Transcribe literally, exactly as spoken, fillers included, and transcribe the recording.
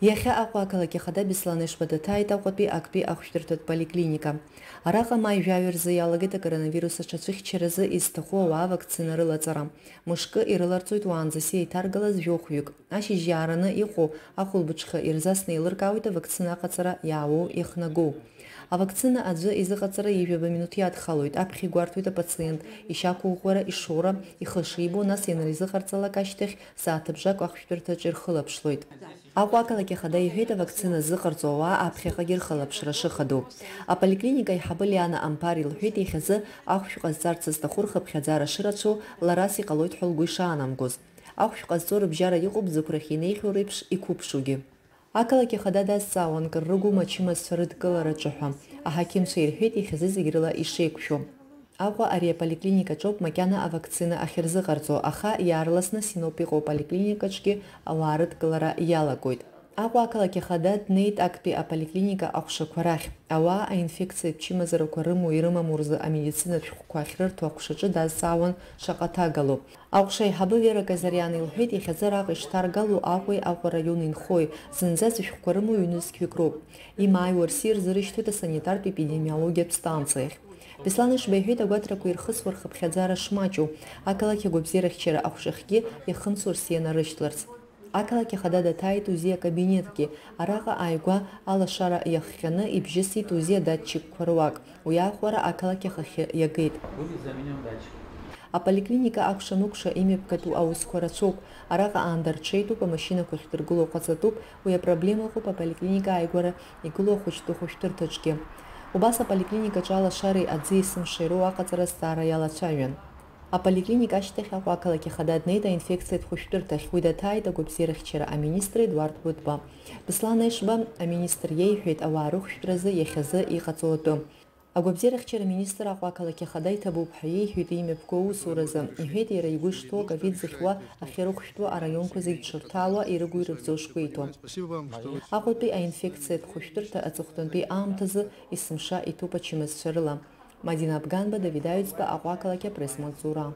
Иахьа Аҟәа ақалақь ахада Беслан Ешба даҭааит Аҟәатәи актәи ахәшәтәырҭатә поликлиника. Араҟа маи жәаҩа рзы иалагеит акоронавирус аҽацәыхьчаразы изҭаху ауаа авакцина рылаҵара. Мышкы ирыларҵоит уаанӡа сеиҭаргалаз жәохәҩык. Ашьыжь иаараны иҟоу ахәылбыҽха ирзасны еилыркаауеит авакцина аҟаҵара иаауоу иахнагоу. Авакцина аӡәы изыҟаҵара ҩажәа минуҭ иадхалоит, аԥхьа игәарҭоит апациент ишьақәыӷәӷәара, ишоура, ихы шибо, нас ианырзыҟарҵалак ашьҭахь сааҭыбжак ахәшәтәырҭаҿы ирхылаԥшлоит. Аҟәа ақалақь ахада иҳәеит, авакцина ззыҟарҵо ауаа аԥхьаҟагьы рхылаԥшра шыхадоу. Аполиклиника аиҳабы Лиана Амԥар илҳәеит, иахьазы ахәшә ҟазҵарц зҭаху рхыԥхьаӡара шырацәоу ларас иҟалоит ҳәа лгәы ишаанамгоз. Ахәшә ҟазҵо рыбжьара иҟоуп зықәрахь инеихьоу реиԥш иқәыԥшугьы. Ақалақь ахада дазҵаауан, кыр рыгума ачымазцәа рыдкылараҿы ҳәа. Аҳақьымцәа ирҳәеит, иахьазы зегь рыла ишеиқәшәо. Аҟәа ари аполиклиникаҿоуп макьана авакцина ахьырзыҟарҵо, аха иаарласны Синоп иҟоу аполиклиникаҿгьы ауаа рыдкылара иалагоит. Аҟәа ақалақь ахада днеит актәи аполиклиника аҟәшақәа рахь. Ауаа аинфекциатә чымазарақәа рымоу ирымаму рзы амедицинатә шәҟәқәа ахьрырҭо аҟәшаҿы дазҵаауан шаҟа ҭагалоуп. Аҟәша аиҳабы Вера Казариан илҳәеит, иахьазы араҟа ишҭаргало Аҟәеи Аҟәа раион инхои, зынӡа зышәҟәқәа рымоу ҩнызқьҩык роуп. Имааиуа рсиа рзырышьҭуеит асанитартә епидемиологиатә станциахь. Беслан Ешба иҳәеит, агәаҭарақәа ирхысуа рхыԥхьаӡара шмаҷу, ақалақь агәабзиарахьчара аҟәшахьгьы иахымцо рсиа нарышьҭларц. Ақалақь ахада даҭааит УЗИ акабинетгьы, араҟа ааигәа алашара иахҟьаны ибжьысит УЗИ адатчикқәа руак, уи аахәара ақалақь ахахьы иагеит. Будет заменён датчик. Аполиклиника акәша-мыкәша имҩаԥгатәу аусқәа рацәоуп, араҟа аанда рҽеитәуп, амашьынақәа ахьдыргыло ҟаҵатәуп, уи апроблема ыҟоуп аполиклиника ааигәара игылоу ахәыҷтәы хәышәтәырҭаҿгьы. Убас аполиклиникаҿы алашареи аӡы есымша ироуа аҟаҵара азҵаара иалацәажәан. Аполиклиника ашьҭахь Аҟәа ақалақь ахада днеит аинфекциатә хәышәтәырҭахь, уи даҭааит агәабзиарахьчара аминистр Едуард Быҭәба. Беслан Ешба аминистр иеиҳәеит ауаа рыхәшәтәразы иахьазы иҟаҵоу атәы. Агәабзиарахьчара аминистр Аҟәа ақалақь ахада иҭабуп ҳәа иеиҳәеит имҩаԥго аусуразы. Иҳәеит, иара игәы ишҭоу аковид зыхьуа ахьырыхәшәтәу араионқәа зегь дшырҭаауа, ирыгу ирыгӡоу шгәеиҭо. Аҟәатәи аинфекциатә хәышәтәырҭа аҵыхәтәантәи аамҭазы есымша иҭәуп ачымазцәа рыла. Мадина Абганба, Давид Аҩӡба, Аҟәа ақалақь апресс-маҵзура.